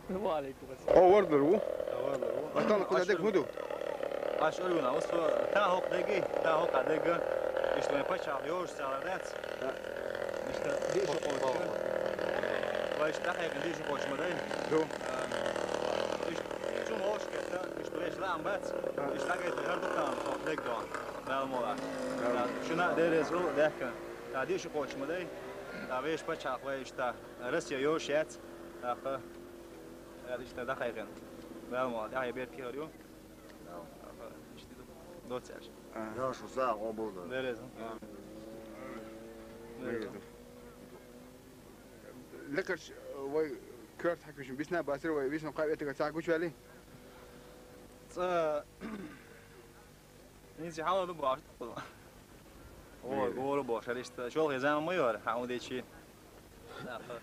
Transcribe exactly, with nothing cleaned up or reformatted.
Ва алейкум ассалам. О, вардур ву. Ватан куда дег худу. Аш ургуна, усу та хок деги, та хок дега. Иштта вайн пача йош сала дац. Иштта дишу хоча. Вай иштта хек дишу хоча ма дай. Ду. Иштта чум ош кета, иштта веш лам бац. Иштта гайта гарду тан хок дег до. Вал мола. Шуна дерезу дехка. Та дишу хоча ма дай. Та веш пача вай иштта. Россия йош яц. Аха. Аха, иштта дахайген. Вал мола, дахай бер киор ю. Аха, иштта ду. Доцяш. Йош уса обулда. Дерезу. Дерезу. Лекарч вай кёрт хакушин бисна басир вай висна кавета ца гучвали. Ца Нинзи хала ду баш. О, гору баш, арешта. Шол хезан майор, ха удечи. Аха.